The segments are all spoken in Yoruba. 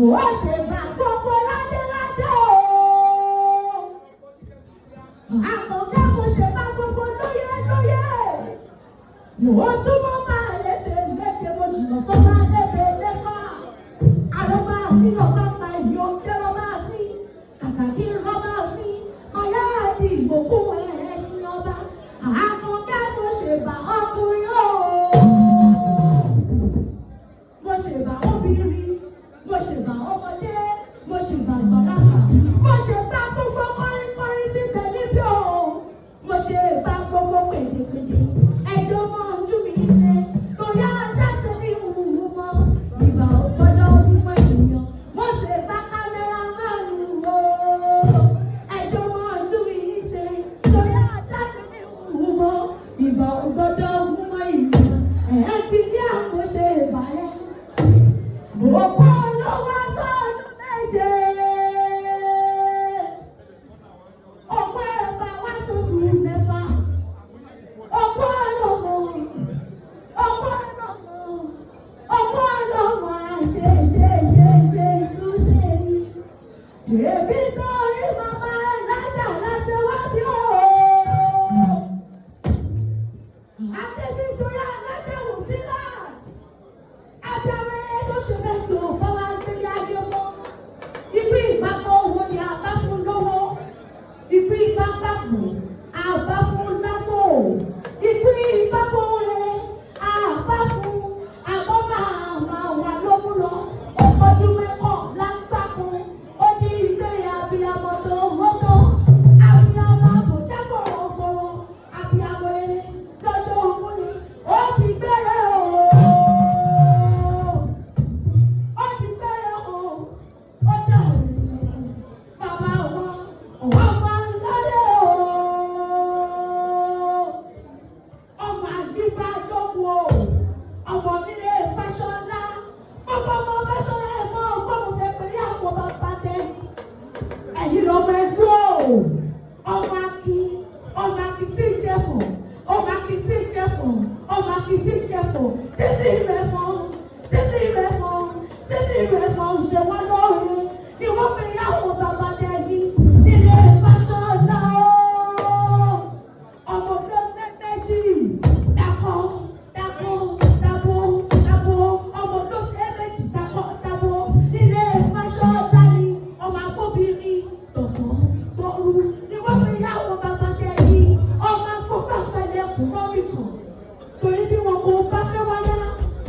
Mo ṣe bá gbogbo ládéládé o. Àkànkẹ́, mo ṣe bá gbogbo lóyè lóyè. Mo túbọ̀ máa lébè méje, mo jìnnà tó máa lébè mẹ́fà. Àrò máa fi lọ bá pa ìyó oúnjẹ lọ máa fi. Kàkà kí n rọ́ máa fi. Máyá di ìgbòkú ẹ̀ṣin ọba. Àkànkẹ́, mo ṣe bá ọkùnrin o. Mo ṣe bá obìnrin, mo ṣe bá ọmọdé, mo ṣe bá àgbàlagbà, mo ṣe bá gbogbo kọrinkọrin tí bẹ níbí o, mo ṣe bá gbogbo pèdèpèdè. Ẹjọ́ mọ́ ojú mi ṣe torí adáṣe ní ìhùwù mọ́ ìgbà ògbọ́dọ̀ orúkọ ènìyàn. Mo ṣe bá kámẹ́rámánù o. Ẹjọ́ mọ́ ojú mi ṣe torí adáṣe ní ìhùwù mọ́ ìgbà ògbọ́dọ̀ orúkọ ènìyàn. Ẹ̀ẹ́dínlẹ́ mo ṣe ìbàrẹ́. Òpó olówó sọ́ọ̀nù méje. Òpó ẹ̀bà wá sóṣù mẹ́fà. Òpó ọlọ́mọ. Òpó ọlọ́mọ. Òpó ọlọ́mọ àṣẹ ṣe ṣe ṣe túnṣe ni. Èmi torí màmá lájà láṣẹ wá bí o. Àtẹ̀mí torí alájà wò sí láti. Abẹ́rẹ́ tó ṣe bẹ́ẹ̀ tó bá wá gbélé ayé mọ́. Ibi ìbápọ̀ owó ni a bá fún lọ́wọ́. Ibi ìbápapọ̀ a bá fún lápò. Ibi ìbápọ̀ rẹ̀ a bá fún àbọ̀ máa máa wà lókun lọ. Ọdún mẹ́kọ̀ lágbàkún. Ó ní ìgbéyà abiyamọ tó wọ́tọ̀. Abiyamọ àbòjá gbọ̀rọ̀gbọ̀rọ̀. Abiyamọ rere lọ́jọ́ òkú ni. Ó ti gbére o, ó ti bẹ̀rẹ̀ o, ó dà bàbá wọn ọmọ lọ́lẹ̀ o, ọmọ àgbígbà lóko o, ọmọ nílé Fáṣọlá, ọmọ ọmọ Fáṣọlá ẹ̀ mọ́ ọgbọ́n mo fẹ́ pẹ̀lú àwọn bàbá tẹ ẹ̀yin lọ́mọ ẹgbẹ́ o, ọmọ akin, ọmọ akin tí ń jẹ̀fọ̀, ọmọ akin tí ń jẹ̀fọ̀, ọmọ akin tí ń jẹ̀fọ̀ títí rẹ̀ fọ́, títí rẹ̀ fọ́, títí rẹ̀ fọ́ ṣe wọ́n lóore ni wọ́n fi yàwó bàbá tẹ̀mí nílé Fáṣọlá o. Ọmọ lọ́sẹ̀ méjì dakọ̀ dakọ̀ dabo dabo, ọmọ lọ́sẹ̀ méjì dakọ̀ dabo nílé Fáṣọlá ni ọmọ akóbìnrin tọ̀sán tòru ni wọ́n fi yàwó bàbá tẹ̀mí, ọmọ akóbá pẹ̀lẹ́ kù lórí kan torí bí wọn kò bá fẹ́ wáyá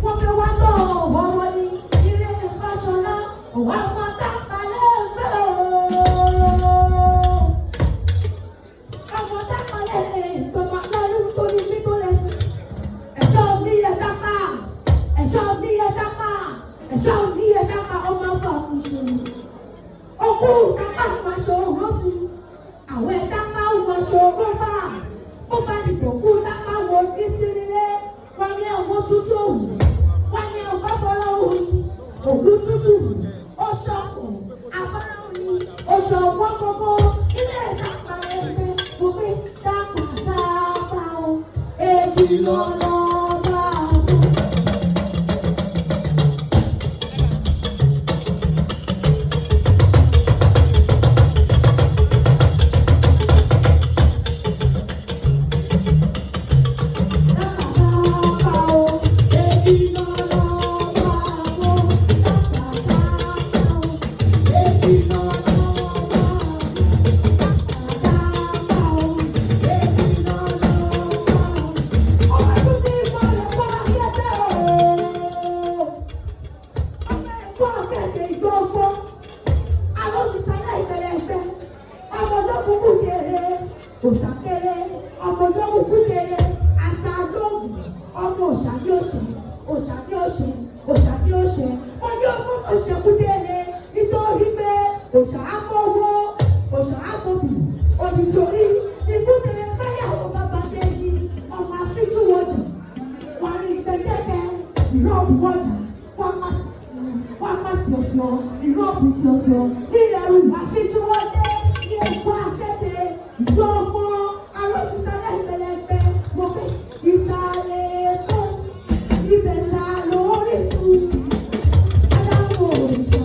wọ́n fẹ́ wá lọ́wọ́ wọn ní ilé Fáṣọlá òwò àwọn tápalẹ̀ fẹ́ o. Ọmọ tápalẹ̀ tọmọ lọ́rùn tó ní bí tó lẹ̀ sí. Ẹ̀ṣọ́ mi yẹ dápá, ẹ̀ṣọ́ mi yẹ dápá, ẹ̀ṣọ́ mi yẹ dápá, ọmọ afọ àkùnṣe. Okú kápá máa ṣe òun sí. Àwọn ẹ̀dá máa ń wọṣọ rọ́bà. Bó bá dìbò kú dápá wo ní sí nílé. Wọ́n ní ọwọ́ tútù òwú. Wọ́n ní ọwọ́ fọ́lọ́ òwú. Òwú tútù. Ó ṣọ̀kùn. Afárá òní. Oṣù ọ̀wọ́ gbogbo. Ilé ìdápa ẹgbẹ́. Mo fi dápà dápà o. Èjì lọ́lọ́ bá a mú. Òṣàkéré ọmọ ológun kúkéré àṣà lóògùn ọmọ òṣàbí òṣè òṣàbí òṣè òṣàbí òṣè oní ọmọ òṣè kúkéré nítorí pé òṣà àpòwò òṣà àpòbì òdìjòrí ní kúkéré báyàwó bàbá déyí ọmọ àfíjú wọjà wọn rí gbẹdẹkẹ ìrọ̀bù wọjà wọn má sí ọ̀sọ̀ ìrọ̀bù sí ọ̀sọ̀ nílẹ̀ rù àfíjú wọlé ní èkó akéde ìlú ọmọ arómisálẹ̀ ìpẹlẹpẹ mo pé ìsàlẹ̀ èkó ibẹ̀ sà lórísun adáwọ̀ òrìṣà.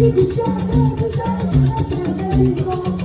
Ibi tí a bẹ́ẹ̀ ti sáré ẹsẹ̀ ẹ̀mí kan.